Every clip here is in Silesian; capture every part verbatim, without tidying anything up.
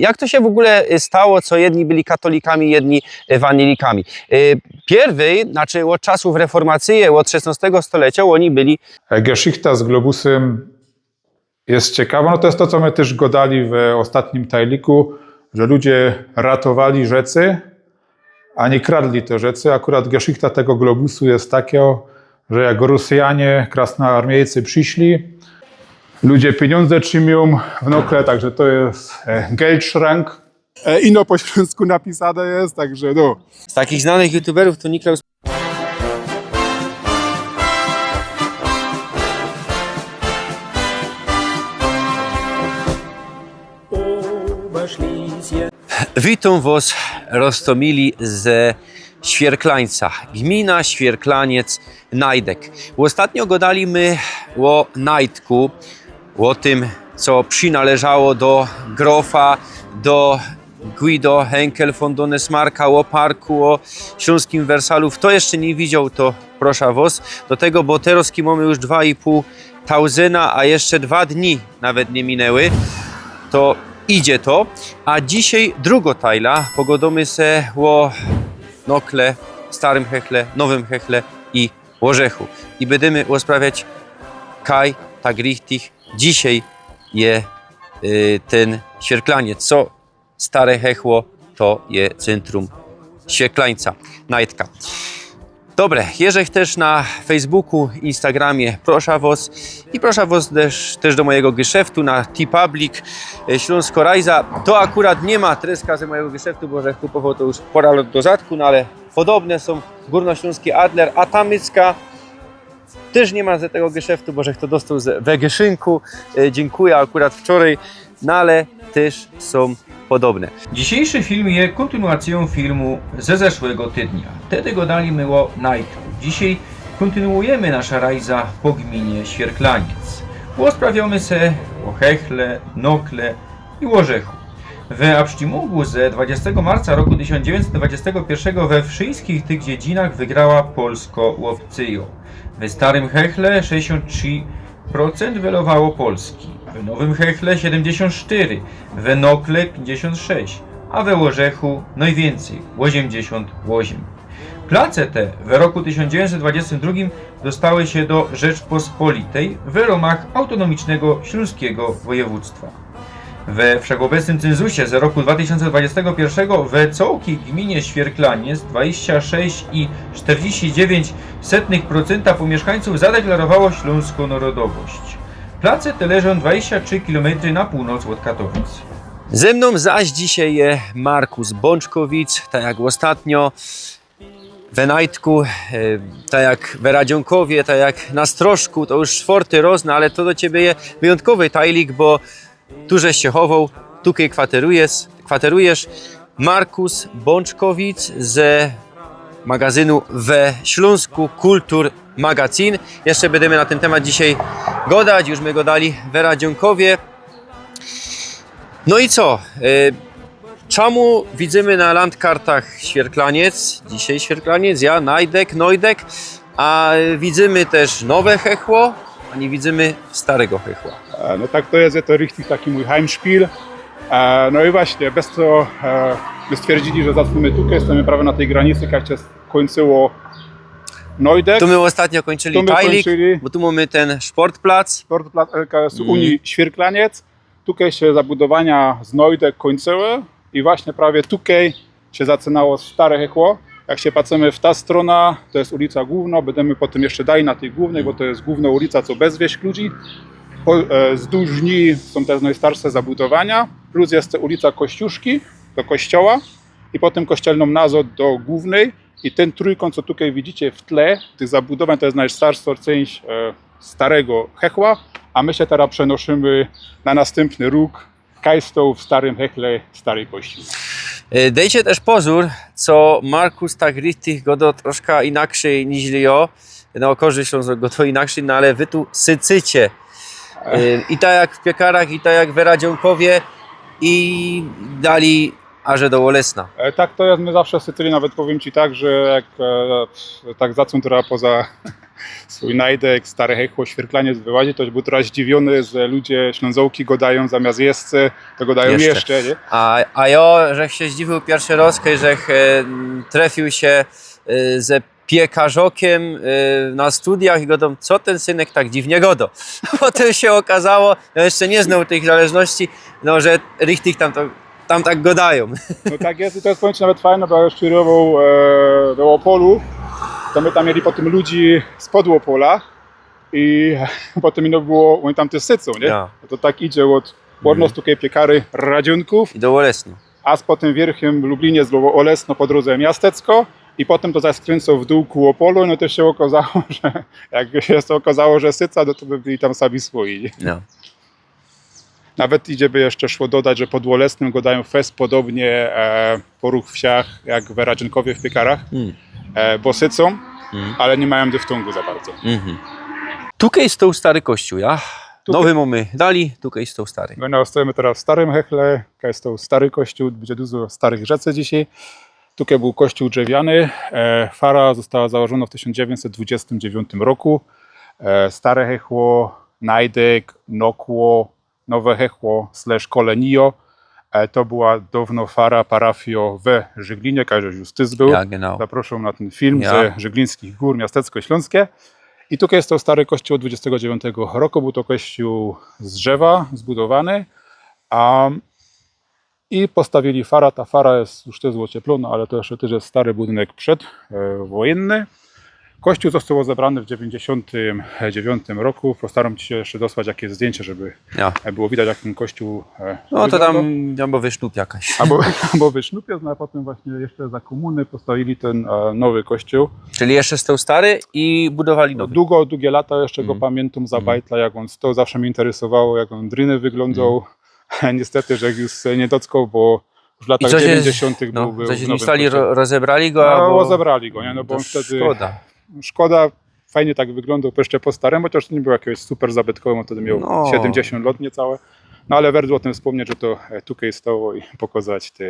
Jak to sie w ogōle, y, stało, co jedni byli katolikami, jedni ewanilikami? Y, piyrwyj, znaczy ôd czasōw reformacyje, ôd szesnostego stolecio, ôni byli. E, Geschichta z globusym je ciekawŏ. No to je to, co my tyż gŏdali w ôstatnim tajliku, że ludzie ratowali rzeczy, a niy kradli te rzeczy. Akurat geschichta tego globusu je takŏ, że jak Rosjanie, krasnoarmiejcy prziszli, ludzie pijōndze trzimiyōm w nokle, tak że to je, e, Geldschrank. E, ino po ślōnsku napisane je, tak że no. Z takich znanych youtuberōw to Niklaus. Witōm wŏs, roztōmili ze Świerklańca, gmina Świerklaniec, Najdek. Ôstatnio gŏdali my ô Najdku, ô tym, co przinŏleżało do Grofa, do Guido Henkel von Donesmarcka, ô parku, ô ślōnskim Wersalu. Fto jeszcze niy widzioł, to proszã wŏs do tego, bo terŏz mōmy już dwa i pōł tauzyna, a jeszcze dwa dni nawet niy minęły. To idzie to. A dzisiej drugŏ tajla. Pogŏdōmy se ô nokle, starym hechle, nowym hechle i ôrzechu. I bydymy rozprawiać, kaj tak richtig dzisiej je, y, tyn Świerklaniec, co stare hechło to je centrum Świerklańca, Najdka. Dobre, jeżech tyż na Facebooku, Instagramie, proszã wŏs. I proszã wŏs tyż, tyż do mojigo geszeftu na T-Public, y, Ślōnsko Rajza. To akurat niy ma treska ze mojigo geszeftu, bo żech kupowoł to już pŏra lŏt do zadku, no ale podobne sōm, Gōrnoślōnski Adler, a ta mycka tyż niy ma ze tego geszeftu, bo żech to dostoł z, we geszynku. E, dziynkuja, akurat wczorej, no ale tyż sōm podobne. Dzisiejszy film je kōntynuacyjōm filmu ze zeszłego tydnia. Wtedy gŏdali my ô Najdku. Dzisiej kōntynuujymy naszã rajzã po gminie Świerklaniec. Rozprawiōmy se ô hechle, nokle i ôrzechu. W absztimugu ze dwadzieścia marca roku tysiōnc dziewiyńćset dwadzieścia piyrszego we wszyskich tych dziedzinach wygrała polskŏ ôpcyjŏ. We starym hechle sześćdziesiōnt trzi procynt welowało Polski, we nowym hechle siedymdziesiōnt sztyry, we nokle piyńćdziesiōnt sześć, a we ôrzechu nojwiyncyj, ôziymdziesiōnt ôziym. Place te w roku tysiōnc dziewiyńćset dwadzieścia drugi dostały sie do Rzeczpospolitej w rōmach autonomicznego ślōnskigo wojewōdztwa. We wszechobecnym cynzusie z roku dwa tysiōnce dwadzieścia piyrszego we cołkij gminie Świerklaniec dwadzieścia sześć i czterdzieści dziewięć setnych procynta pōmiyszkańcōw zadeklarowało ślōnską narodowość. Place te leżōm dwadzieścia trzi kilometry na pōłnoc ôd Katowic. Ze mnōm zaś dzisiej je Markus Bōńczkowic, tak jak ôstatnio we Najdku, e, tak jak we Radziōnkowie, tak jak na Stroszku, to już sztwŏrty rŏz, no ale to do ciebie je wyjōntkowy tajlik, bo tu żeś sie chowoł, tukej kwaterujesz, kwaterujesz. Markus Bōńczkowic ze magazynu We Ślōnsku Kultur Magazyn. Jeszcze bydymy na tyn tymat dzisiej gŏdać, już my gŏdali we Radziōnkowie. No i co? E, Czamu widzymy na landkartach Świerklaniec, dzisiej Świerklaniec, ja, Najdek, Nojdek, a widzymy tyż nowe hechło, a niy widzymy starego hechła? E, no tak to je, je to richtig taki mōj Heimspiel. E, no i właśnie, bez to, e, my stwierdzili, że zacznymy tukej, stoimy prawie na tyj granicy, jak sie kōńczyło Nojdek. Tu my ôstatnio kōńczyli Tu my tajlik, kōńczyli. Bo tu mōmy tyn szportplac. Szportplac L K S Unii Świerklaniec. Tukej sie zabudowania z Nojdek kōńczyły i właśnie prawie tukej sie zacynało stare hechło. Jak sie patrzymy w ta strōna, to je ulica Głōwnŏ, bydymy potym jeszcze dalij na tyj Głōwnyj, bo to je głōwnŏ ulica, co bez wieś ludzi. Po, e, zdōłż nij sōm te nojstarsze zabudowania, plus jeszcze ulica Kościuszki do kościoła i potym Kościelnōm nazŏd do Głōwnyj. I tyn trójkōnt, co tukej widzicie w tle tych zabudowań, to je nojstarszŏ czynść, e, starego hechła, a my sie teroz przenoszymy na nastympny rōg, kaj stoł w starym hechle stary kościōł. E, dejcie tyż pozōr, co Markus tak richtig gŏdŏ troszka inakszyj niźli jŏ. No, kożdy Ślōnzok gŏdŏ inakszyj, no ale wy tu sycycie. E, i tak jak w Piekarach, i tak jak we Radziōnkowie, i dalij aże do Ôlesna. E, tak to je, my zawsze sycyli, nawet powiym ci tak, że jak, e, tak zaczōm teroz poza swōj najdek, stare hechło, świerklaniec wyłazi, to bōł coraz zdziwiōny, że ludzie Ślōnzołki godajōm zamiast jeszcze, to godajōm Jeszcze. jeszcze, nie? A, a jo żech sie zdziwiōł piyrszy roz, kej żech e, trefiōł sie e, ze piekarzokym e, na studiach i godōm, co tyn synek tak dziwnie godo. Potym sie ôkazało, jo jeszcze niy znoł tych należności, no że richtig tam, to, tam tak godajōm. No tak je i to je, powiym ci, nawet fajne, bo jo już kierowōł e, do Ôpolu, to my tam mieli potym ludzi spod Ôpola i potym ino było, ôni tam tyż sycōm, nie? Ja. No to tak idzie ôd, ôd nos tukej piekary Radziōnkōw, I do Ôlesno. a z potym wierchym Lubliniec, Ôlesno, po drōdze Miastecko i potym to zaś skryncoł w dōł ku Ôpolu, no to sie ôkazało, że jak sie to ôkazało, że syca, no to by byli tam sami swoi. No. Nawet idzie by jeszcze szło dodać, że pod Ôlesnym godajōm fest podobnie e, po ruch wsiach, jak we Radziōnkowie w piekarach, Hmm. e, bo sycōm, Hmm. ale niy majōm dyftōngu za bardzo. Mhm. Tukej stoł stary kościōł, ja? Tukej. Nowy mōmy dali, tukej stoł stary. My no, stojymy teroz w Starym Hechle, tukej stoł stary kościōł, bydzie dużo starych rzeczy dzisiej. Tukej bōł kościōł drzewiany, e, fara została założōnŏ w tysiōnc dziewiyńćset dwudziestym dziewiōntym roku. E, Stare Hechło, Najdek, Nokło, Nowe Hechło, slash Kolenijo. E, to była downo fara, parafio we Żyglinie, kajże już tys był. Ja, genau. Zapraszam na ten film Ja. ze Żyglińskich Gór, Miastecko Śląskie. I tukej jest to stary kościół dwudziestego dziewiątego roku, był to kościół z drzewa zbudowany. A, i postawili fara, ta fara jest już też ocieplona, ale to jeszcze też jest stary budynek przedwojenny. Kościół został rozebrany w dziewięćdziesiątym dziewiątym roku. Postaram ci się jeszcze dosłać jakieś zdjęcie, żeby Ja. było widać, jak ten kościół e, No to wyglądał. Tam, tam bo wysznup jakaś. Albo, albo wysznup jest, no, a potem właśnie jeszcze za komuny postawili ten e, nowy kościół. Czyli jeszcze stał stary i budowali nowy. Długo, długie lata jeszcze go Mm. pamiętam za bajtla, jak on stał. Zawsze mnie interesowało, jak on driny wyglądał. Niestety, że już nie dotknął, bo w latach dziewięćdziesiątych no, był, był coś w nowym zniszczali, kościele. ro, rozebrali go, No, albo... Rozebrali go, nie? No bo To on wtedy... Szkoda. Szkoda, fajnie tak wyglądał, jeszcze po staremu, chociaż nie był jakiś super zabytkowy, on wtedy miał No. siedemdziesiąt lat niecałe. No ale warto o tym wspomnieć, że to e, tutaj stało i pokazać te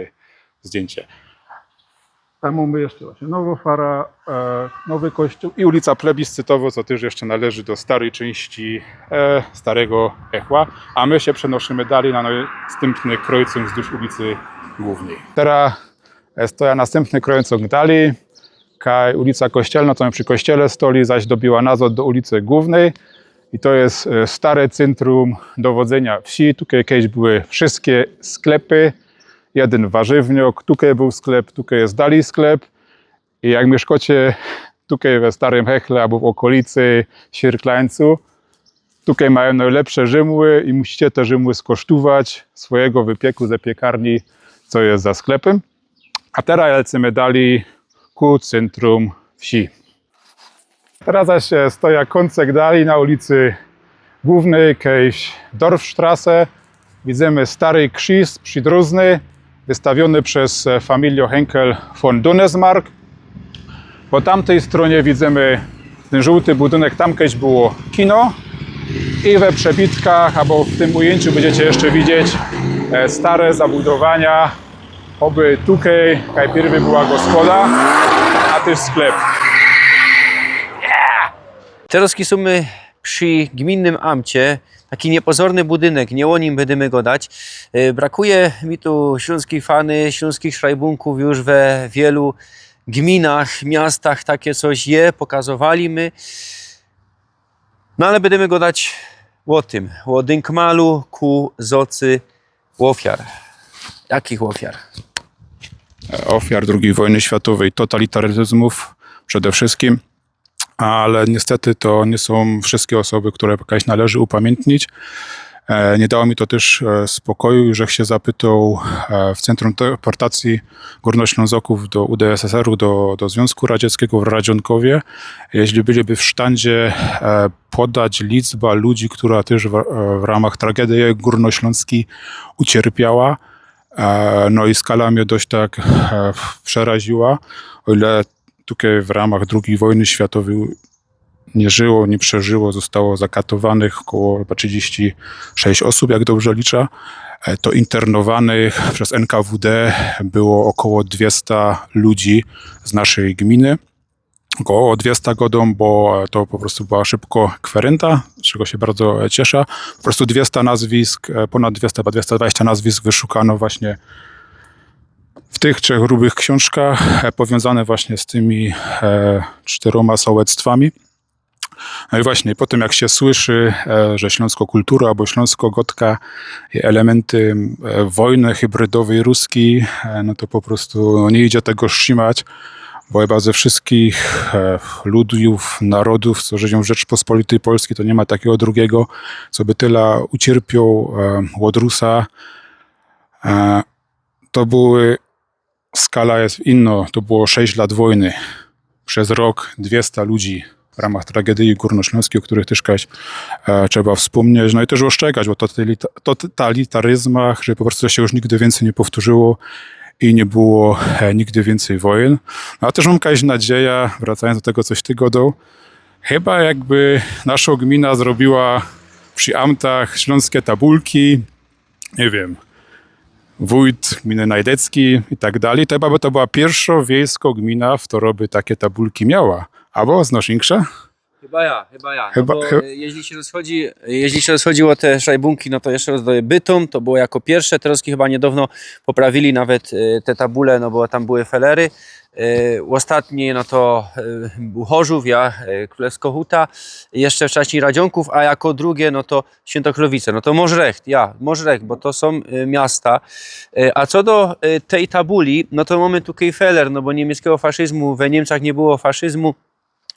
zdjęcie. Tam mamy jeszcze właśnie nową farę, e, nowy kościół i ulica Plebiscytową, co też jeszcze należy do starej części e, Starego Hechła. A my się przenosimy dalej na następny krojcung wzdłuż ulicy Głównej. Teraz e, stoja następny krojcung dalej. Kaj ulica Kościelna, co my przy kościele stoi, zaś dobiła nazad do ulicy Głównej. I to jest e, stare centrum dowodzenia wsi. Tutaj kiedyś były wszystkie sklepy. Jeden warzywniok, tutaj był sklep, tutaj jest dalej sklep. I jak mieszkacie tutaj we Starym Hechle albo w okolicy Sierklańcu, tutaj mają najlepsze rzymły i musicie te rzymły skosztować swojego wypieku ze piekarni, co jest za sklepem. A teraz lecimy dalej ku centrum wsi. Teraz zaś e, stoja kącek dalej na ulicy Głównej, kejś Dorfstrasse. Widzimy stary krzyż przydrożny, wystawiony przez e, familię Henkel von Dunesmarck. Po tamtej stronie widzimy ten żółty budynek, tam kiedyś było kino. I we przebitkach, albo w tym ujęciu będziecie jeszcze widzieć e, stare zabudowania. Oby tutaj najpierw była gospoda, a też sklep. Teraz są my przy gminnym amcie. Taki niepozorny budynek, nie o nim będziemy gadać. E, Brakuje mi tu śląskiej fany, śląskich szrajbunków już we wielu gminach, miastach takie coś je, pokazywali my. No ale będziemy gadać o tym, o Dynkmalu ku zocy ofiar. Jakich ofiar? Ofiar drugiej wojny światowej, totalitaryzmów przede wszystkim, ale niestety to nie są wszystkie osoby, które jakaś należy upamiętnić. E, Nie dało mi to też e, spokoju, że się zapytał e, w Centrum Deportacji Górnoślązoków do U D S S R-u, do, do Związku Radzieckiego w Radzionkowie, jeśli byliby w sztandzie e, podać liczbę ludzi, która też w, e, w ramach tragedii górnośląskiej ucierpiała. E, No i skala mnie dość tak e, przeraziła. O ile tutaj w ramach drugiej wojny światowej nie żyło, nie przeżyło, zostało zakatowanych około chyba trzydzieści sześć osób, jak dobrze liczę, e, to internowanych przez N K W D było około dwieście ludzi z naszej gminy. Około dwieście godōm, bo to po prostu była szybko kwerynta, z czego się bardzo ciesza. Po prostu dwieście nazwisk, e, ponad dwieście, chyba dwieście dwadzieścia nazwisk wyszukano właśnie w tych trzech grubych książkach, e, powiązane właśnie z tymi, e, czterema sołectwami. No i właśnie, po tym jak się słyszy, e, że śląsko kultura albo śląsko godka, elementy, e, wojny hybrydowej ruskiej, e, no to po prostu, no, nie idzie tego strzimać, bo chyba ze wszystkich, e, ludów, narodów, co żyją w Rzeczpospolitej Polskiej, to nie ma takiego drugiego, co by tyle ucierpiał, e, od Rusa. E, to były, skala jest inna, to było sześć lat wojny. Przez rok dwieście ludzi w ramach tragedii górnośląskiej, o których też kiedyś, e, trzeba wspomnieć. No i też ostrzegać o totalita-, totalitaryzmach, że po prostu to się już nigdy więcej nie powtórzyło i nie było, e, nigdy więcej wojen. No, a też mam jakaś nadzieja, wracając do tego, coś ty godał, chyba jakby nasza gmina zrobiła przy amtach śląskie tabulki, nie wiem, wójt gminy Najdeckiej i tak dalej, to chyba by to była pierwsza wiejska gmina, w której by takie tabulki miała. Albo znasz insze? Chyba ja, chyba ja. No Chyba- bo, chy- e, jeśli się rozchodzi, jeśli się rozchodzi o te szajbunki, no to jeszcze raz dodaję Bytom, to było jako pierwsze, teraz chyba niedawno poprawili nawet, e, te tabule, no bo tam były felery. E, Ostatnie, no to, e, był Chorzów, ja, e, Królewsko Huta, jeszcze wcześniej Radzionków, a jako drugie, no to Świętokrowice. No to możesz recht, ja, możesz recht, bo to są, e, miasta. E, A co do, e, tej tabuli, no to mamy tutaj feler, no bo niemieckiego faszyzmu, we Niemcach nie było faszyzmu.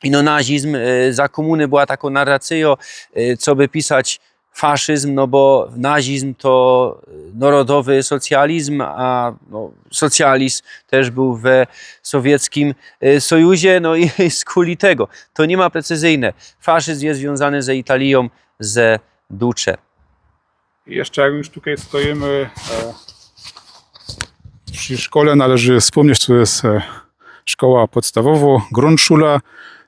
I no nazizm, e, za komuny była taką narracyją, e, co by pisać faszyzm, no bo nazizm to, e, narodowy socjalizm, a, no, socjalizm też był we Sowieckim, e, Sojuzie, no i skuli tego. To nie ma precyzyjne. Faszyzm jest związany ze Italią, ze Duce. I jeszcze jak już tutaj stoimy, e, przy szkole, należy wspomnieć, to jest, e, szkoła podstawowa, Grundschule,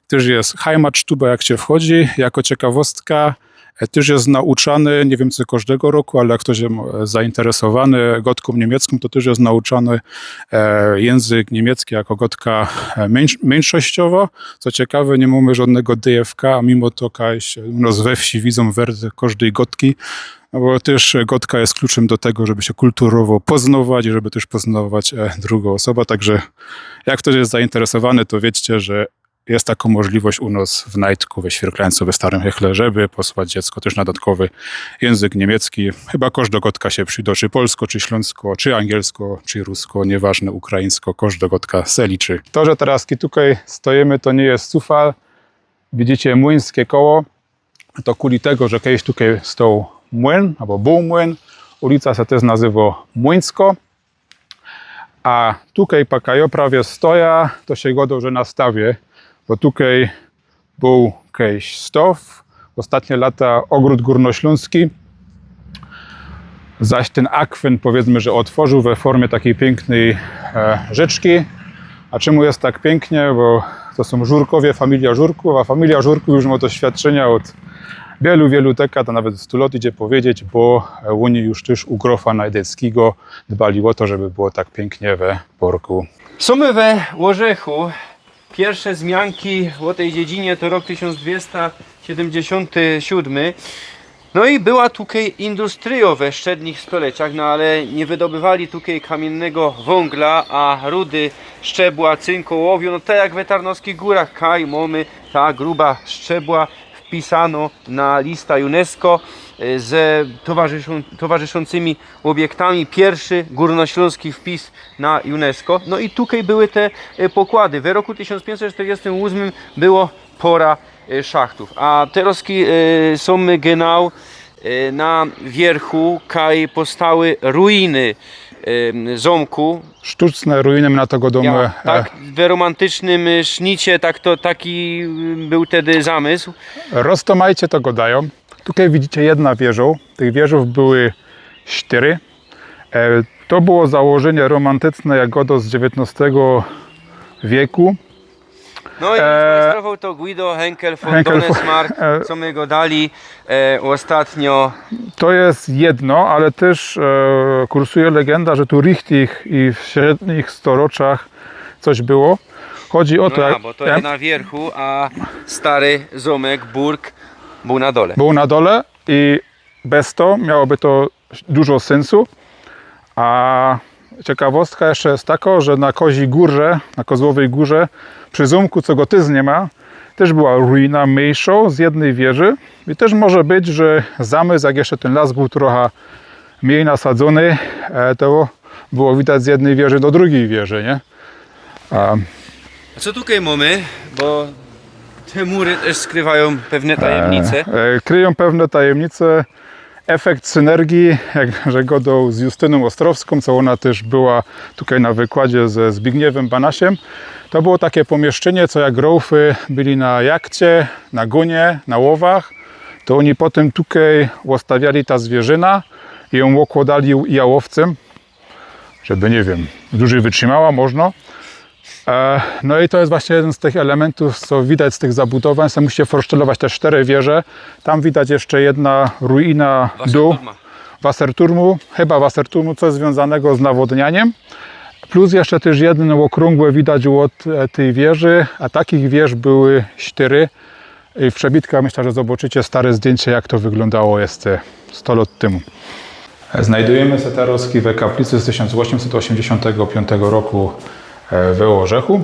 też jest Heimatstube, jak się wchodzi. Jako ciekawostka, e, też jest nauczany, nie wiem czy każdego roku, ale jak ktoś jest, e, zainteresowany godką niemiecką, to też jest nauczany, e, język niemiecki jako godka, e, mniejsz-, mniejszościowa. Co ciekawe, nie mamy żadnego D F K, a mimo to kaj się u nas we wsi widzą werdy każdej godki, no bo też godka jest kluczem do tego, żeby się kulturowo poznawać i żeby też poznawać, e, drugą osobę. Także jak ktoś jest zainteresowany, to wiedzcie, że jest taka możliwość u nas w Najdku, we Świerklańcu, we Starym Hechle, żeby posłać dziecko też na dodatkowy język niemiecki. Chyba każda godka się przyda, czy polsko, czy śląsko, czy angielsko, czy rusko, nieważne, ukraińsko, każda godka se liczy. To, że teraz tutaj stoimy, to nie jest sufal. Widzicie młyńskie koło. To kuli tego, że kiedyś tutaj stał młyn, albo był młyn. Ulica się też nazywa Młyńsko. A tutaj, paka, jo prawie stoja, to się godo, że na stawie, bo tutaj był kiedyś stow, ostatnie lata ogród górnośląski. Zaś ten akwen, powiedzmy, że otworzył we formie takiej pięknej, e, rzeczki. A czemu jest tak pięknie? Bo to są Żurkowie, familia Żurków, a familia Żurków już ma doświadczenia od wielu, wielu dekad, a nawet stuloci, idzie powiedzieć, bo, e, oni już też u grofa Najdeckiego dbali o to, żeby było tak pięknie we parku. Są my we Orzechu. Pierwsze zmianki o tej dziedzinie to rok tysiąc dwieście siedemdziesiąt siedem. No i była tutaj industria we średnich stoleciach, no ale nie wydobywali tutaj kamiennego węgla, a rudy szczebła, cynku, ołowiu, no tak jak we Tarnowskich Górach, kaj mamy ta gruba szczebła wpisano na lista UNESCO, e, ze towarzyszą-, towarzyszącymi obiektami. Pierwszy górnośląski wpis na UNESCO. No i tutaj były te, e, pokłady. W roku tysiąc pięćset czterdziestym ósmym było pora, e, szachtów. A teraz, e, są my genau, e, na wierchu, kaj powstały ruiny, e, zamku. Sztuczne ruiny, my na to godamy, Ja, e, tak, we romantycznym, e, sznicie, tak to, taki, mm, był wtedy zamysł. Roztomajcie to gadają. Tutaj widzicie jedna wieżą. Tych wieżów były cztery. E, to było założenie romantyczne, jak godo, z dziewiętnastego wieku. No i, e, majstrował to Guido Henkel von Henkel von Donnesmarck, e, co my go dali, e, ostatnio. To jest jedno, ale też, e, kursuje legenda, że tu richtig i w średnich storoczach coś było. Chodzi o No to, ja, jak bo to jest na wierchu, a stary zamek, burg był na dole. Był na dole i bez to miałoby to dużo sensu. A ciekawostka jeszcze jest taka, że na Kozi Górze, na Kozłowej Górze, przy zōmku, co go tyz niy ma, też była ruina mniejsza z jednej wieży. I też może być, że zamysł, jak jeszcze ten las był trochę mniej nasadzony, e, to było widać z jednej wieży do drugiej wieży, nie? A A co tutaj mamy? Bo te mury też skrywają pewne tajemnice. E, kryją pewne tajemnice. Efekt synergii, jak że godał z Justyną Ostrowską, co ona też była tutaj na wykładzie ze Zbigniewem Banasiem. To było takie pomieszczenie, co jak Grofy byli na jachcie, na gunie, na łowach, to oni potem tutaj ustawiali ta zwierzyna i ją okładali jałowcem, żeby, nie wiem, dłużej wytrzymała, można. E, no i to jest właśnie jeden z tych elementów, co widać z tych zabudowań. Sam musicie forsztelować te cztery wieże. Tam widać jeszcze jedna ruina dół. Wasserturma. Wasserturmu, chyba Wasserturmu, coś związanego z nawodnianiem. Plus jeszcze też jeden okrągły widać od e, tej wieży, a takich wież były cztery. I w przebitkach, myślę, że zobaczycie stare zdjęcie, jak to wyglądało jeszcze sto lat temu. Znajdujemy się teraz w kaplicy z tysiąc osiemset osiemdziesiątego piątego roku e, we Orzechu.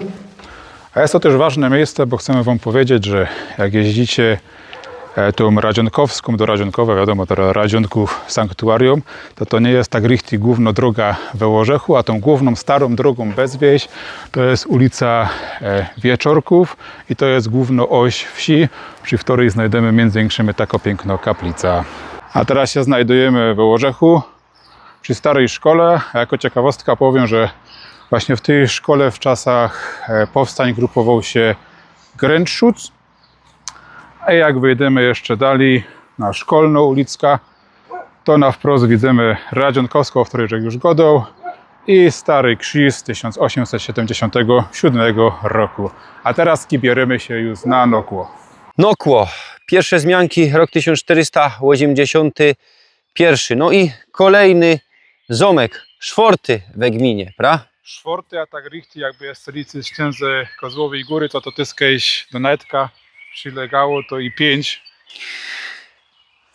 A jest to też ważne miejsce, bo chcemy Wam powiedzieć, że jak jeździcie e, tą Radzionkowską do Radzionkowa, wiadomo, teraz Radzionków sanktuarium, to to nie jest tak richtig główna droga we Orzechu, a tą główną starą drogą bez wieś to jest ulica e, Wieczorków i to jest główna oś wsi, przy której znajdziemy między innymi taką piękną kaplicę. A teraz się znajdujemy we Orzechu, przy starej szkole. A jako ciekawostka powiem, że właśnie w tej szkole w czasach e, powstań grupował się Grenzschutz. A jak wyjdziemy jeszcze dalej na Szkolną ulicka, to na wprost widzimy Radzionkowską, o której żech już godał, i stary krziż z tysiąc osiemset siedemdziesiątego siódmego roku. A teraz kibierujemy się już na Nokło. Nokło. Pierwsze zmianki, rok tysiąc czterysta osiemdziesiąty pierwszy. No i kolejny zamek, szworty we gminie, pra? Szworty, a tak richtig, jakby jest liczyć księdze Kozłowej Góry, to to tyskejś do Najtka przylegało, to i pięć.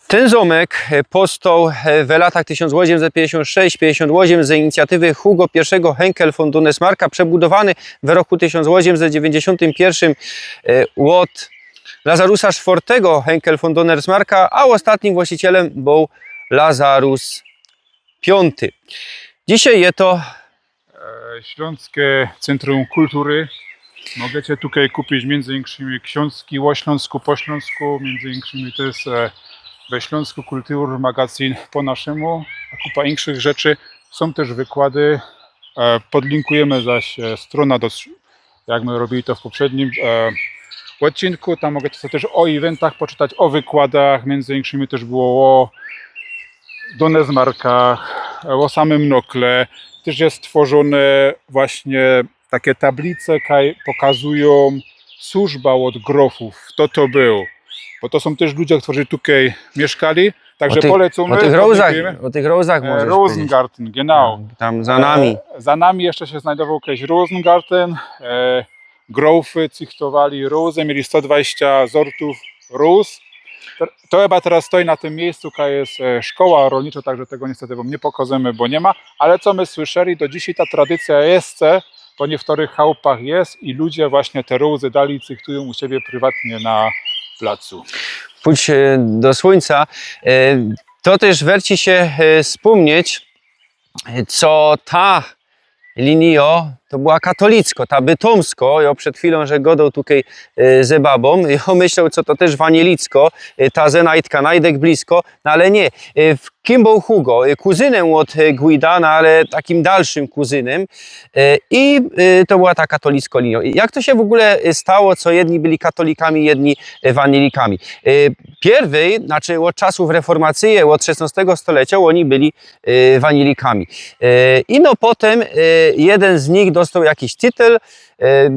Ten zamek e, powstał e, w latach tysiąc osiemset pięćdziesiąt sześć pięćdziesiąt osiem z inicjatywy Hugo pierwszego Henkel von Donnersmarcka, przebudowany w roku tysiąc osiemset dziewięćdziesiątym pierwszym e, od Lazarusa czwartego Henkel von Donnersmarcka, a ostatnim właścicielem był Lazarus piąty. Dzisiaj jest to E, Śląskie Centrum Kultury. Możecie tutaj kupić między innymi książki o Śląsku, po śląsku, między innymi to jest e, we Śląsku Kultur, magazyn po naszemu, a kupa inkszych rzeczy. Są też wykłady. E, Podlinkujemy zaś e, stronę do, jak my robili to w poprzednim e, odcinku. Tam możecie sobie też o eventach poczytać, o wykładach, między innymi też było o Donnersmarckach, o samym Nokle. Też jest tworzone właśnie takie tablice, kaj pokazują służba od grofów, kto to był. Bo to są też ludzie, którzy tutaj mieszkali. Także tych, polecamy. O tych rozach, Podlinkujemy. O tych rozach E, możesz Rosengarten, genau. Powiedzieć. Tam za nami. E, za nami jeszcze się znajdował jakiś Rosengarten. E, Grofy cychtowali róże, mieli sto dwadzieścia sortów róż. To, to chyba teraz stoi na tym miejscu, jaka jest e, szkoła rolnicza, także tego niestety wam nie pokażemy, bo nie ma. Ale co my słyszeli, do dzisiaj ta tradycja jest, e, po niektórych chałupach jest i ludzie właśnie te róże dalej cychtują u siebie prywatnie na placu. Pójdź e, do słońca. E, To też werci się e, wspomnieć, co ta linia to była katolicko, ta bytomsko. Ja przed chwilą, że godał tutaj e, ze babą, ja myślał, co to też wanielicko, e, ta ze Najtka, Najdek blisko, no ale nie. E, W Kimbo Hugo, e, kuzynem od e, Guida, no ale takim dalszym kuzynem. E, I e, to była ta katolicko linia. I jak to się w ogóle e, stało, co jedni byli katolikami, jedni e, wanielikami? E, Pierwej, znaczy od czasów reformacji, od szesnostego stolecia, oni byli e, wanielikami. E, I no potem e, jeden z nich dostał jakiś titel e,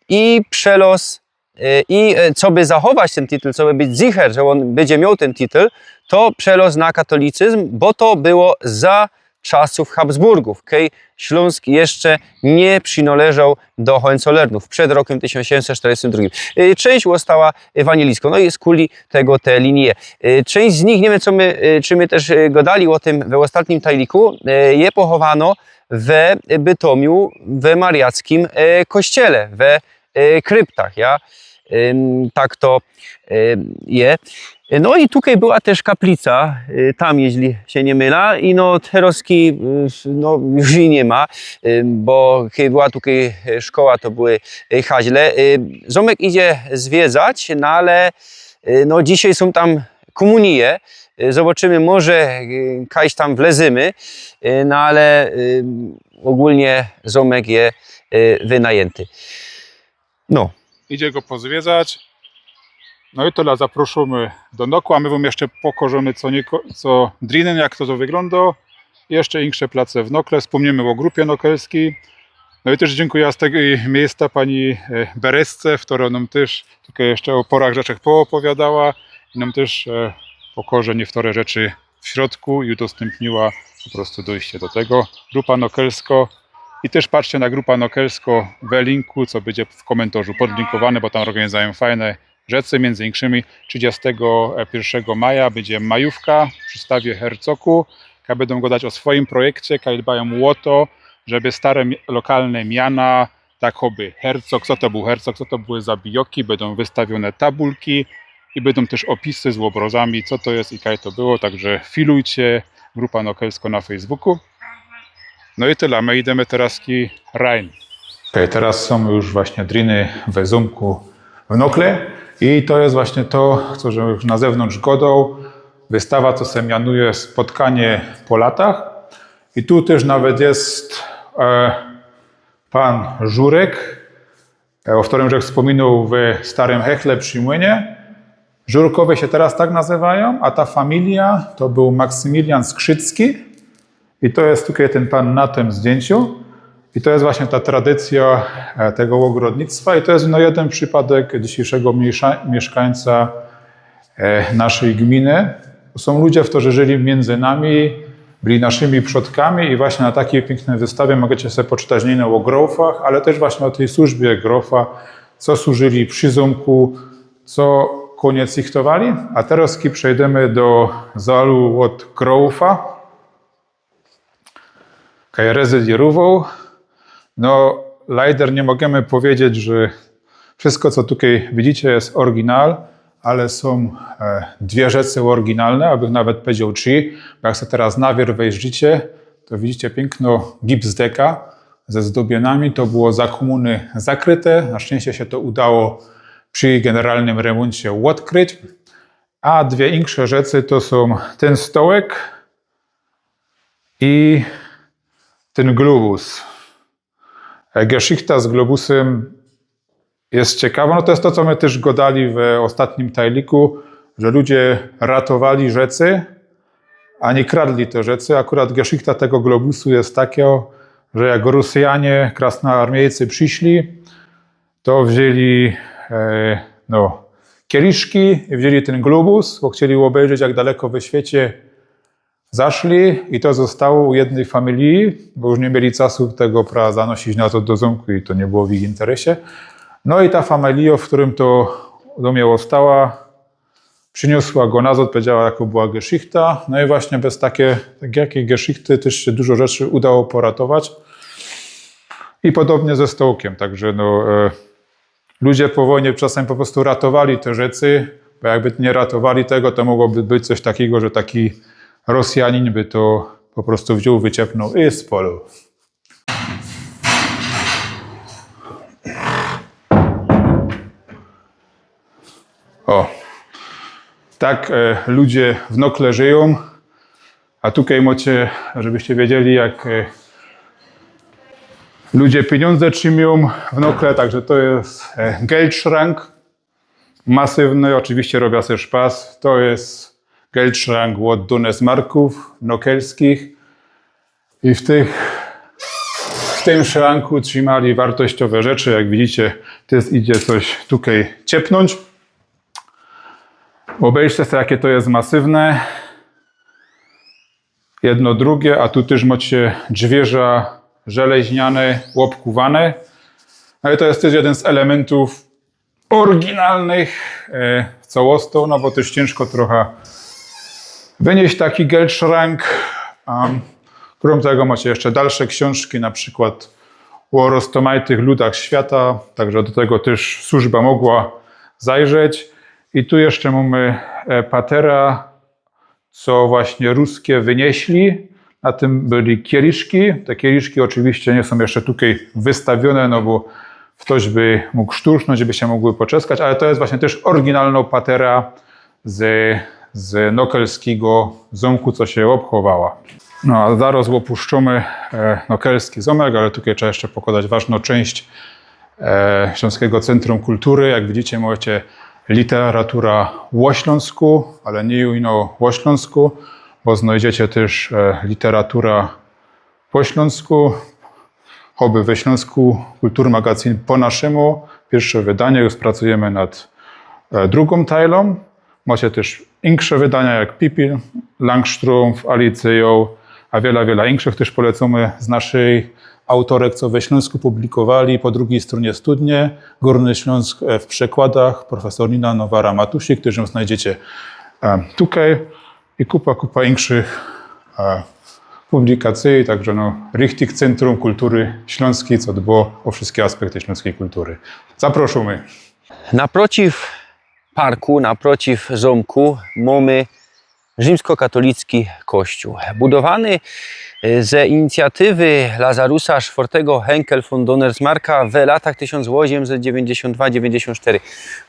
i przelos e, i e, co by zachować ten titel, co by być zicher, że on będzie miał ten titel, to przelos na katolicyzm, bo to było za czasōw Habsburgōw, kej Ślōnsk jeszcze niy przinŏleżoł do Hohenzollernōw przed rokym tysiōnc siedymset sztyrdziestym drugim. Y, czynść ôstała ewanieliskōm, no i skuli tego te linie. Y, czynść z nich, niy wiym, co my, y, czy my tyż, y, gŏdali ô tym w ôstatnim tajliku, y, je pochowanŏ we Bytomiu, we mariackim, y, kościele, we, y, kryptach, ja? Ym, tak to, y, je. No i tukej była tyż kaplica, y, tam, jeźli sie niy mylã, i no terŏzki, y, no, już jij niy ma, y, bo kej była tukej, y, szkoła, to były, y, haźle. Y, zōmek idzie zwiedzać, no ale, y, no dzisiej sōm tam kōmunije. Y, zobaczymy, może, y, kajś tam wlezymy, y, no ale, y, ôgōlnie zōmek je, y, wynajynty. No. Idzie go pozwiedzać. No i tela, zaprŏszōmy do Nokle, a my wōm jeszcze pokŏżōmy co nieko-, co drinyn, jak to, to wyglōndŏ. Jeszcze insze place w Nokle, spōmniymy ô grupie nokelskij. No i tyż dziynkuja z tego miejsca pani, e, Beresce, ftōra nōm tyż tukej jeszcze ô pŏrach rzeczach poopowiadała i nōm tyż, e, pokŏże nieftore rzeczy w środku i udostępniła po prostu dojście do tego. Grupa nokelsko. I tyż patrzcie na grupa nokelsko we linku, co bydzie w kōmyntorzu podlinkowane, bo tam ôrganizujōm fajne rzeczy, miyndzy innymi trzidziestego piyrszego maja bydzie majōwka przi stawie Hercoku, kaj bydōm gŏdać ô swojim projekcie, kaj dbajōm ô to, żeby stare mi-, lokalne miana, tak choćby Hercog, co to bōł Hercog, co to były za bijoki, bydōm wystawiōne tabulki i bydōm tyż ôpisy z ôbrŏzami, co to je i kaj to było, tak że filujcie grupa nokelsko na Facebooku. No i tela, my idymy terŏzki rajn. Okej, terŏz sōm już właśnie driny we zōmku w Nokle i to je właśnie to, co żech już na zewnōntrz gŏdoł. Wystawa, co sie mianuje Spotkanie po latach. I tu tyż nawet je, e, pan Żurek, e, ô ftōrym żech spōminoł we Starym Hechle przi młynie. Żurkowie sie terŏz tak nazywajōm, a ta familijŏ to bōł Maksymilian Skrzycki. I to je tukej tyn pan na tym zdjynciu. I to je właśnie ta tradycyjŏ, e, tego ôgrodnictwa. I to je, no, jedyn przipadek dzisiyjszego mieszka-, miyszkańca, e, naszyj gminy. Sōm ludzie, ftorzy żyli miyndzy nami, byli naszymi przodkami i właśnie na takij piyknyj wystawie możycie sie poczytać niy ino ô grŏfach, ale tyż właśnie ô tyj służbie grŏfa, co służyli przi zōmku, co kōniec jichtowali. A terŏzki przejdymy do zalu ôd grŏfa, kaj rezydyrōwoł. No, leider niy możymy pedzieć, że wszysko, co tukej widzicie, je ôryginal, ale sōm, e, dwie rzeczy ôryginalne, abych nawet pedział trzi, bo jak se terŏz na wierch wejrzicie, to widzicie piykno gipsdeka ze zdobiyniami. To było za kōmuny zakryte, na szczyńście sie to udało przi generalnym remōncie ôdkryć. A dwie insze rzeczy to sōm tyn stołek i tyn globus. E, geszichta z globusym je ciekawŏ. No to je to, co my tyż gŏdali we ôstatnym tajliku, że ludzie ratowali rzeczy, a niy kradli te rzeczy. Akurat geszichta tego globusu je takŏ, że jak Rosjanie, krasnoarmiyjcy prziszli, to wziyni, e, no, kieliszki, wziyni tyn globus, bo chcieli ôbejrzeć, jak daleko we świecie zaszli, i to ôstało u jednyj familije, bo już niy mieli czasu tego pra zanosić nazŏd do zōmku i to niy było w jejich interesie. No i ta familijŏ, w kerōm to do mie ôstała, prziniosła go nazŏd, pedziała, jako była geszichta. No i właśnie bez take, tak jakie geszichty tyż sie dużo rzeczy udało poratować. I podobnie ze stołkym, tak że no, e, ludzie po wojnie czasym po prostu ratowali te rzeczy, bo jakby niy ratowali tego, to mogłoby być coś takigo, że taki Rosjanin by to po prostu wziōn, wyciepnōł i spŏlił. O. Tak, e, ludzie w Nokle żyjōm. A tukej mocie, żebyście wiedzieli, jak, e, ludzie piniōndze trzimiyōm w Nokle, tak że to je, e, Geldschrank. Masywny, ôczywiście robiã se szpas. To je Geldschrank ôd Dunesmarków nokelskich. I w tych, w tym szranku trzimali wartościowe rzeczy. Jak widzicie, tyż idzie coś tukej ciepnōńć. Ôbejrzcie se, jakie to je masywne. Jedno, drugie, a tu tyż mocie dźwiyrza żeleźniane, ôbkuwane. No i to je tyż jedyn z elementyw ôryginalnych e, całościow, no bo tyż ciynżko trocha wynieś taki Geldschrank. Um, krōm tego mocie jeszcze dalsze ksiōnżki, na przikłod ô roztōmajtych ludach świata, tak że do tego tyż służba mogła zajrzeć. I tu jeszcze mōmy e, patera, co właśnie Ruske wynieśli. Na tym były kieliszki. Te kieliszki ôczywiście niy sōm jeszcze tukej wystawiōne, no bo ftoś by mōg szturchnōńć, by sie mogły poczeskać, ale to je właśnie tyż ôryginalnŏ patera z, z nokelskigo zōmku, co sie ôbchowała. No a zarŏz ôpuszczōmy e, nokelski zōmek, ale tukej trzeba jeszcze pokŏzać ważnõ czynść e, Ślōnskigo Centrum Kultury. Jak widzicie, mocie literatura ô Ślōnsku, ale niy ino ô Ślōnsku, bo znojdziecie tyż e, literatura po ślōnsku, choćby we Ślōnsku Kulturmagazyn po naszymu. Piyrsze wydanie, już pracujymy nad e, drugōm tajlōm. Mocie tyż insze wydania jak Pipil, Langstrumpf, Alicyjŏ, a wiela, wiela inkszych tyż polecōmy z naszyj autōrek, co we Ślōnsku publikowali, po drugij strōnie studnie, Gōrny Ślōnsk e, w przekładach, profesōr Nina Nowara-Matusik, tyż znojdziecie e, tukej i kupa, kupa inkszych e, publikacyji, tak że no, richtig Centrum Kultury Ślōnskij, co dbŏ ô wszyjske aspekty ślōnskij kultury. Zaprŏszōmy. Naprociw parku, naprociw zōmku mōmy rzimskokatolicki kościōł. Budowany e, ze inicjatywy Lazarusa Szwŏrtego Henkel von Donnersmarcka w latach tysiōnc ôziymset dziewiyńćdziesiōnt dwa dziewiyńćdziesiōnt sztyry.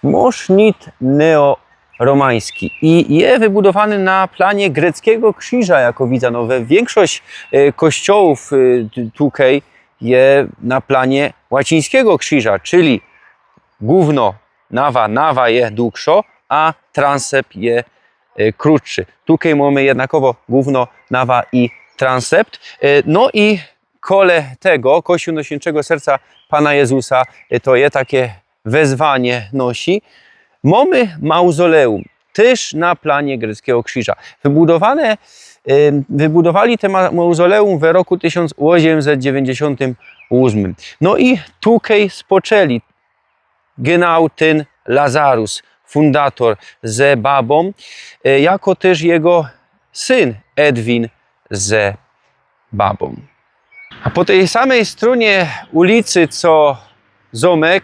Mōż nit neoromański i je wybudowany na planie greckigo krziża, jako widza. No, we wiynkszość e, kościołōw e, t- tukej je na planie łacińskigo krziża, czyli głōwnŏ nawa, nawa je długszo, a transept je e, krōtszy. Tukej mōmy jednakowo głōwnŏ nawa i transept. E, No i kole tego kościoł Nojświynszego Serca Pana Jezusa e, to je take wezwanie nosi. Mōmy mauzoleum, tyż na planie greckigo krziża. Wybudowane, e, wybudowali te ma- mauzoleum we roku tysiōnc ôziymset dziewiyńćdziesiōntym ôsmym. No i tukej spoczeli genau tyn Lazarus, fundator ze babōm, e, jako tyż jego syn Edwin ze babōm. A po tyj samyj strōnie ulicy co zōmek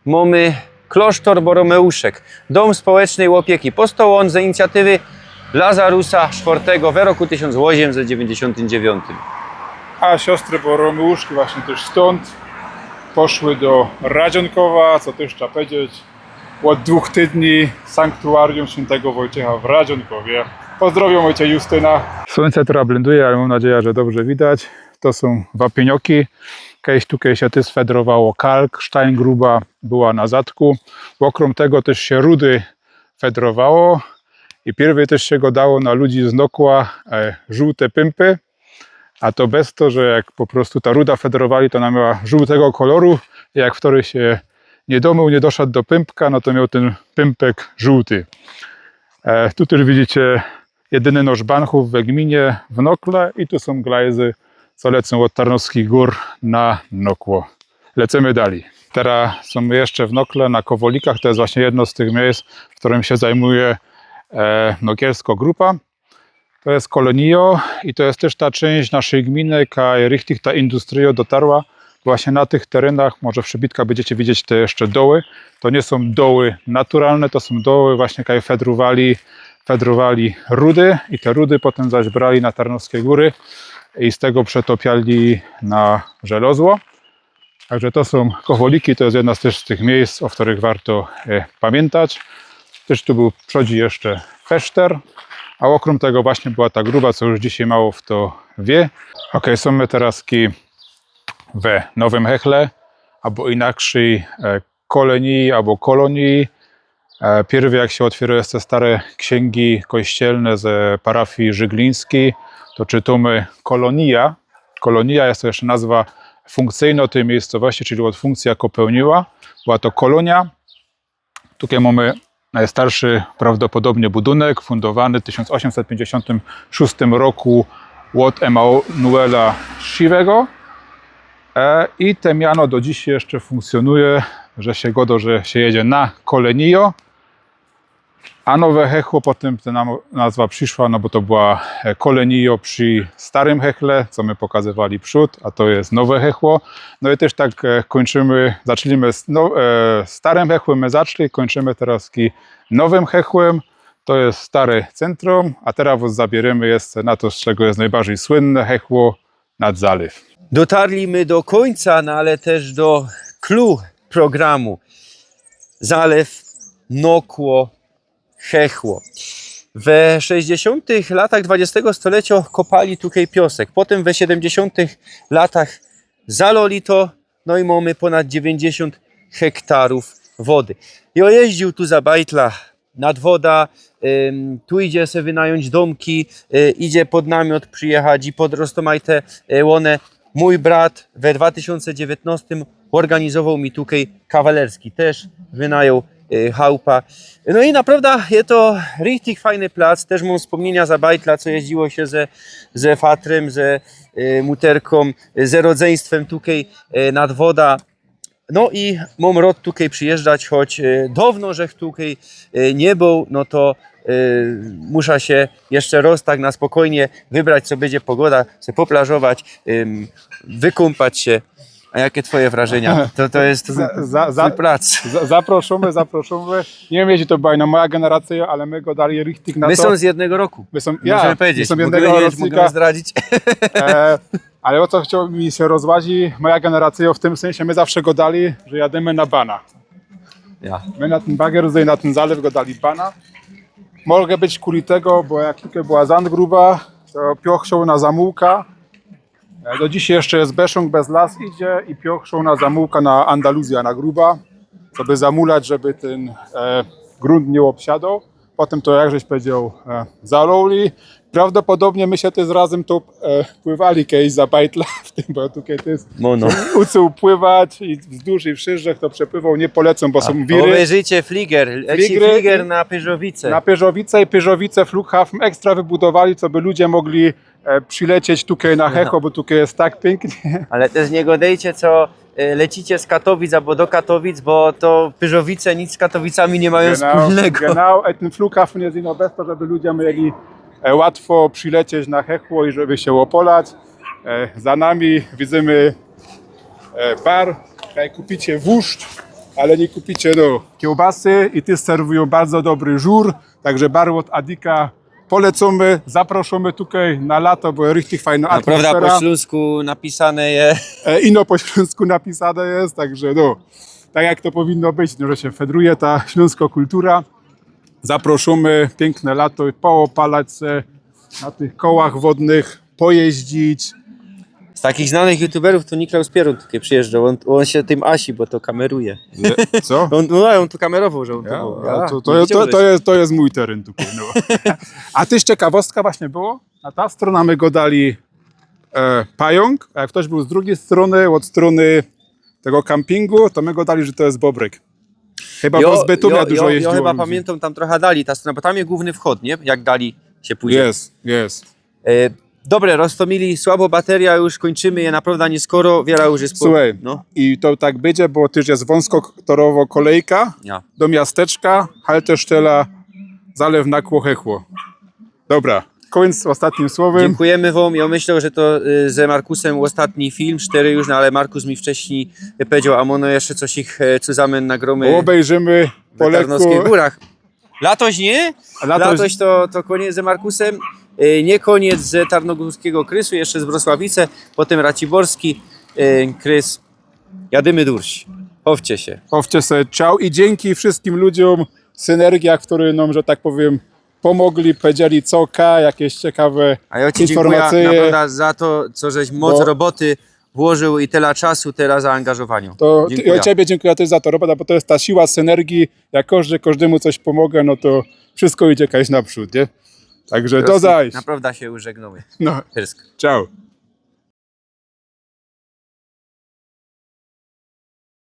mōmy klosztor Boromeuszek, dōm społecznyj ôpieki. Powstoł ôn ze inicjatywy Lazarusa Szwŏrtego we roku tysiōnc ôziymset dziewiyńćdziesiōntym dziewiōntym. A siostry Boromeuszki właśnie tyż stōnd poszły do Radziōnkowa, co tyż trzeba powiedzieć, ôd dwōch tydni sanktuarium świyntego Wojciecha w Radziōnkowie. Pozdrowiōm ôjca Justyna. Słōńce trocha blinduje, ale mōm nadzieja, że dobrze widać. To sōm wapinioki. Kejś tukej sie tyż fedrowało kalk, sztajngruba była na zadku. Ôkrōm tego tyż sie rudy fedrowało i piyrwyj tyż sie gŏdało na ludzi z Nokła e, żōłte pympy. A to bez to, że jak po prostu ta ruda fedrowali, to ôna miała żōłtego koloru i jak ftory sie niy domył, niy doszedł do pympka, no to mioł tyn pympek żōłty. E, tu tyż widzicie jedyny nosz banchōw we gminie w Nokle i tu sōm glajzy, co lecōm ôd Tarnowskich Gōr na Nokło. Lecymy dalij. Terŏz sōm jeszcze w Nokle na Kowolikach. To je właśnie jedno z tych miyjsc, w ftorym sie zajmuje e, nokielsko grupa. To je kolōnijŏ i to je tyż ta czynść naszyj gminy, kaj richtig ta industryjŏ dotarła. Właśnie na tych terynach, może w przebitkach bydziecie widzieć te jeszcze doły. To niy sōm doły naturalne, to sōm doły właśnie kaj fedrowali, fedrowali rudy i te rudy potym zaś brali na Tarnowske Gōry i z tego przetopiali na żelŏzło. Tak że to sōm Kowoliki, to je jedna z tyż z tych miyjsc, ô ftorych warto e, pamiyntać. Tyż tu bōł przodzi jeszcze feszter, a ôkrōm tego właśnie była ta gruba, co już dzisiej mało fto wiy. Okej, sōm my terŏzki we Nowym Hechle, abo inaczyj e, Kolōnii, abo Kolōnii. E, piyrwyj jak sie ôtwiyrŏ jeszcze stare ksiyngi kościelne ze parafii żyglińskij, to czytōmy Kolōnija. Kolōnija je to jeszcze nazwa fōnkcyjnŏ tyj miyjscowości, czyli ôd fōnkcyje jako pełniła. Była to kolōnia. Tukej mōmy nojstarszy prawdopodobnie budynek, fundowany w tysiōnc ôziymset piyńćdziesiōntym szōstym roku ôd Emanuela Siwego. E, i te miano do dzisiej jeszcze funkcjōnuje, że sie godo, że sie jedzie na Kolenijo. A Nowe Hechło, potym ta nam-, nazwa prziszła, no bo to była, e, Kolenijo przi Starym Hechle, co my pokazywali przōd, a to je Nowe Hechło. No i tyż tak, e, kōńczymy, zaczlymy z, no, e, Starym Hechłym my zaczli, kōńczymy teroz ki Nowym Hechłym. To je stare centrum, a teroz wŏs zabierymy jeszcze na to, z czego je nojbardzij słynne Hechło, nad zalew. Dotarli my do kōńca, no ale tyż do clou programu. Zalew Nokło Hechło. We sześćdziesiōntych latach dwudziestego stolecio kopali tukej piŏsek. Potym we siedymdziesiōntych latach zaloli to, no i mōmy pōnad dziewiyńćdziesiōnt hektarōw wody. Jŏ jeździōł tu za bajtla nad woda, ym, tu idzie se wynajōńć dōmki, y, idzie pod namiot przijechać i pod roztōmajte, y, łōne. Mōj brat we dwa tysiōnce dziewiyńtnŏstym ôrganizowoł mi tukej kawalerski, tyż wynajōm, y, chałupa. No i naprŏwda je to richtig fajny plac, tyż mōm spōmniynia za bajtla, co jeździło sie ze, ze fatrym, ze, y, muterkōm, ze rodzyństwym tukej, y, nad woda. No i mōm rŏd tukej przijyżdżać, choć, e, dŏwno żech tukej, e, niy bōł, no to, e, musza sie jeszcze rŏz tak na spokojnie wybrać, co bydzie pogoda, se poplażować, ym, wykōmpać sie. A jake twoje wrażynia? To, to je twōj, za, za, twōj plac. Za, zaprŏszōmy, zaprŏszōmy. Niy wiym, jeźli to była ino moja generacyjŏ, ale my godali richtig na to. My sōm z jednego roku. My sōm, ja, możymy pedzieć, my sōm jednego rocznika. Możymy zdradzić. E, Ale ô co chcioł mi sie rozłazi, moja generacyjŏ w tym synsie, my zawsze godali, że jadymy na bana. Ja. My na tyn bager, na tyn zalew godali bana. Może być kuli tego, bo jak tukej była zand gruba, to pioch szoł na Zamōłka. E, do dzisiej jeszcze je Beszōng bez las idzie i pioch szoł na Zamōłka na Andaluzjŏ, na gruba, żeby zamulać, żeby tyn, e, grunt niy ôbsiadŏł. Potym to, jak żeś powiedzioł, e, zaloli. Prawdopodobnie my sie tyż razym tu, e, pływali kejś za bajtla w tym, bo tukej tyż ucył pływać i wzdłuż i wszerz żech to przepływoł, niy polecōm, bo sōm wiry. Ôbejrzyjcie fliger, leci fliger na Pyrzowice. Na Pyrzowice i Pyrzowice Flughafen ekstra wybudowali, co by ludzie mogli, e, przilecieć tukej na Hecho, bo tukej je tak piyknie. Ale tyż niy godejcie, co e, lecicie z Katowic abo do Katowic, bo to Pyrzowice nic z Katowicami niy majōm wspōlnego. Genau, e, tyn Flughafen je ino bez to, żeby ludzie mieli, e, łatwo przilecieć na Hechło i żeby sie ôpolać. E, za nami widzymy, e, bar, kaj kupicie wuszcz, ale niy kupicie, no, kiełbasy i tyż serwujōm bardzo dobry żur, tak że bar ôd Adika polecōmy, zaprŏszōmy tukej na lato, bo je richtig fajnŏ atmosfera. Naprŏwda po ślōnsku napisane je. E, ino po ślōnsku napisane je, tak że no, tak jak to powinno być, no, że sie fedruje ta ślōnskŏ kultura. Zaprŏszōmy, piykne lato, poôpalać se na tych kołach wodnych, pojeździć. Z takich znanych youtuberōw to Niklaus Pierun tukej przijyżdżoł, ôn, ôn sie tym asi, bo to kameruje. Je, co? Ôn, no, ôn tu kamerowoł, że ôn to bōł. Ja, to, to, to, to je, to je mōj teren tukej, no. A tyż ciekawostka właśnie było, na ta strōna my godali, e, pajōng, a jak ftoś bōł z drugij strōny, ôd strōny tego kampingu, to my godali, że to je bobryk. Chyba, bo z Bytōmia dużo jeździło ludzi. Jŏ chyba pamiyntōm tam trocha dalij ta strōna, bo tam je głōwny wchod, niy? Jak dalij sie pōdzie. Jest, jest. E, dobre, roztōmili, słabo bateryjŏ, już kōńczymy, je naprŏwda niy skoro, wiela już je spo-. Słuchej, no. I to tak bydzie, bo tyż je wōnskotorowo kolejka do miasteczka, haltestela, zalew Nokło Hechło. Dobra, kōńc z ôstatnim słowym. Dziynkujemë wōm. Jŏ myślã, że to, y, ze Markusem ôstatni film, sztery już, no ale Markus mi wcześnij, y, powiedzioł, a mōno jeszcze coś ich, e, cuzamen nagromy. Ôbejrzymy po lekku. W Tarnowskich Górach. Latoś niy? Latoś to, to kōniec ze Markusem. Y, niy kōniec ze Tarnogórskigo Krysu, jeszcze z Wrocławice, potym Raciborski, y, Krys. Jadymy dōrś. Chowcie sie. Chowcie sie, ciao i dziynki wszyskim ludziōm, synergijach, ftory nōm, że tak powiym, pōmogli, powiedzieli co ka, jakeś ciekawe informacyje. A jŏ ci dziynkuja naprŏwda za to, co żeś moc roboty włożył i tela czasu, tela zaangażowaniŏ. To jŏ ciebie dziynkuja tyż za to, robota, bo to je ta siła synergii. Jak kożdy kożdymu coś pōmŏgã, no to wszysko idzie kajś naprzōd, niy? Tak że do zajś. Naprŏwda sie już żegnōmy. No. Pyrsk. Ciao.